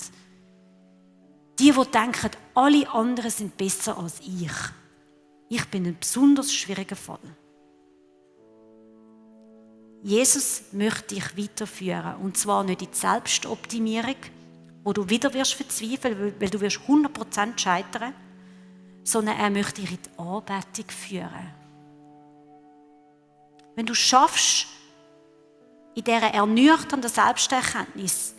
Die denken, alle anderen sind besser als ich. Ich bin ein besonders schwieriger Fall. Jesus möchte dich weiterführen. Und zwar nicht in die Selbstoptimierung, wo du wieder wirst verzweifeln, weil du wirst 100% scheitern, sondern er möchte dich in die Anbetung führen. Wenn du schaffst, in dieser ernüchternden Selbsterkenntnis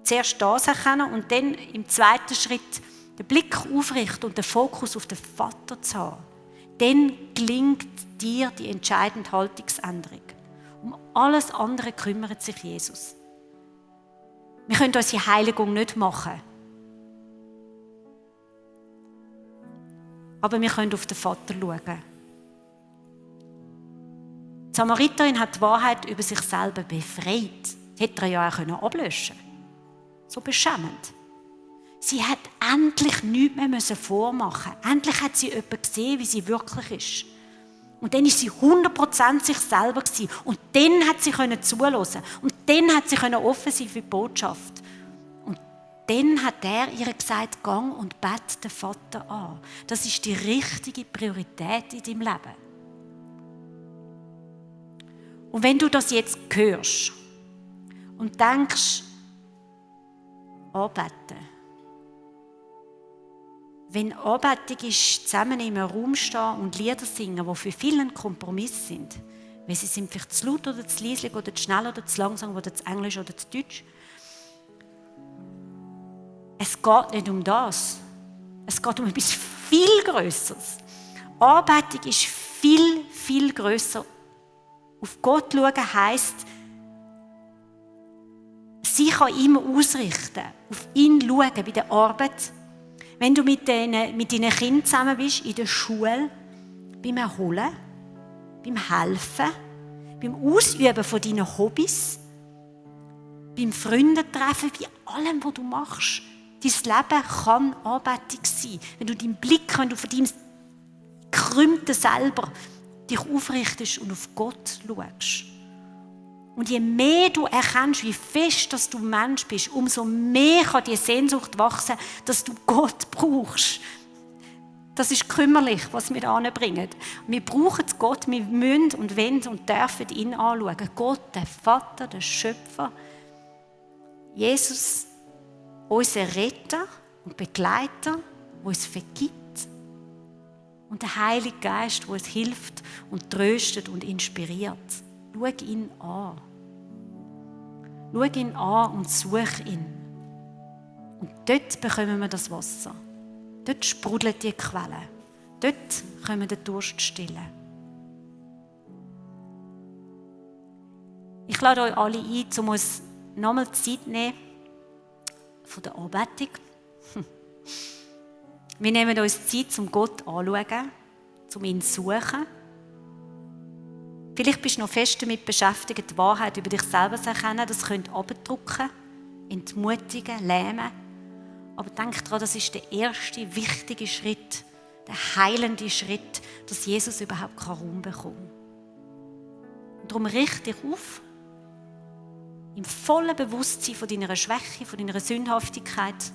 zuerst das erkennen und dann im zweiten Schritt den Blick aufrichten und den Fokus auf den Vater zu haben, dann gelingt dir die entscheidende Haltungsänderung. Um alles andere kümmert sich Jesus. Wir können unsere Heiligung nicht machen. Aber wir können auf den Vater schauen. Die Samariterin hat die Wahrheit über sich selber befreit. Das hätte er ja auch ablöschen können. So beschämend. Sie hat endlich nichts mehr vormachen müssen. Endlich hat sie jemanden gesehen, wie sie wirklich ist. Und dann war sie 100% sich selber gewesen. Und dann hat sie zuhören. Und dann hat sie offen sein für die Botschaft. Und dann hat er ihr gesagt, gang und bete den Vater an. Das ist die richtige Priorität in deinem Leben. Und wenn du das jetzt hörst und denkst, anbeten. Wenn Anbetung ist, zusammen in einem Raum stehen und Lieder singen, die für viele ein Kompromiss sind, weil sie sind vielleicht zu laut oder zu leise oder zu schnell oder zu langsam oder zu englisch oder zu deutsch. Es geht nicht um das. Es geht um etwas viel Grösseres. Anbetung ist viel, viel grösser. Auf Gott schauen heisst, sich dich an ihm ausrichten, auf ihn schauen bei der Arbeit, wenn du mit deinen Kindern zusammen bist, in der Schule, beim Erholen, beim Helfen, beim Ausüben von deinen Hobbys, beim Freundentreffen, bei allem, was du machst. Dein Leben kann Anbetung sein. Wenn du deinen Blick, wenn du von deinem Gekrümmten selber dich aufrichtest und auf Gott schaust. Und je mehr du erkennst, wie fest dass du Mensch bist, umso mehr kann die Sehnsucht wachsen, dass du Gott brauchst. Das ist kümmerlich, was wir anbringen. Wir brauchen Gott, wir müssen und wollen und dürfen ihn anschauen. Gott, der Vater, der Schöpfer, Jesus, unser Retter und Begleiter, der uns vergibt. Und der Heilige Geist, der uns hilft und tröstet und inspiriert. Schau ihn an. Schau ihn an und such ihn. Und dort bekommen wir das Wasser. Dort sprudelt die Quelle. Dort können wir den Durst stillen. Ich lade euch alle ein, um uns nochmal Zeit zu nehmen von der Anbetung. Wir nehmen uns Zeit, um Gott anzuschauen, um ihn zu suchen. Vielleicht bist du noch fest damit beschäftigt, die Wahrheit über dich selber zu erkennen. Das könnte abdrücken, entmutigen, lähmen. Aber denk daran, das ist der erste wichtige Schritt, der heilende Schritt, dass Jesus überhaupt Raum bekommen kann. Und darum richte dich auf, im vollen Bewusstsein von deiner Schwäche, von deiner Sündhaftigkeit,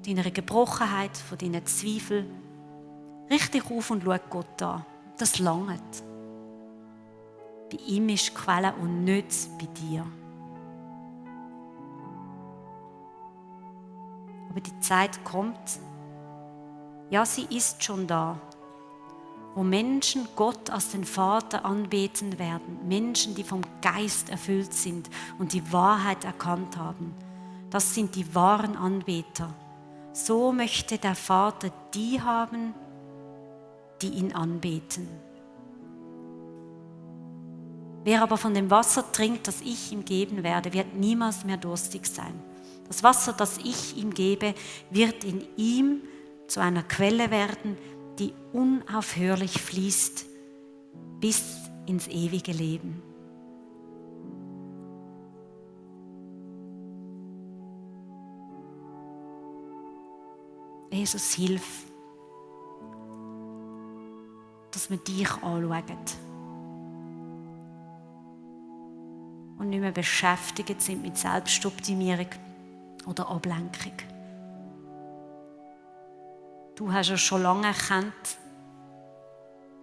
deiner Gebrochenheit, von deinen Zweifeln. Richte dich auf und schau Gott an. Das langt. Bei ihm ist die Quelle und nicht bei dir. Aber die Zeit kommt, ja, sie ist schon da, wo Menschen Gott als den Vater anbeten werden. Menschen, die vom Geist erfüllt sind und die Wahrheit erkannt haben. Das sind die wahren Anbeter. So möchte der Vater die haben, die ihn anbeten. Wer aber von dem Wasser trinkt, das ich ihm geben werde, wird niemals mehr durstig sein. Das Wasser, das ich ihm gebe, wird in ihm zu einer Quelle werden, die unaufhörlich fließt bis ins ewige Leben. Jesus, hilf, dass wir dich anschauen und nicht mehr beschäftigt sind mit Selbstoptimierung oder Ablenkung. Du hast ja schon lange erkannt,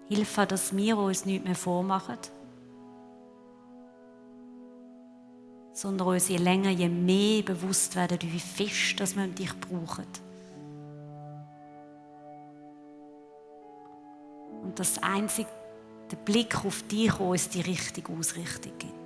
hilf, dass wir uns nichts mehr vormachen, sondern uns je länger, je mehr bewusst werden, wie fest dass wir dich brauchen. Und dass einzig der Blick auf dich uns die richtige Ausrichtung gibt.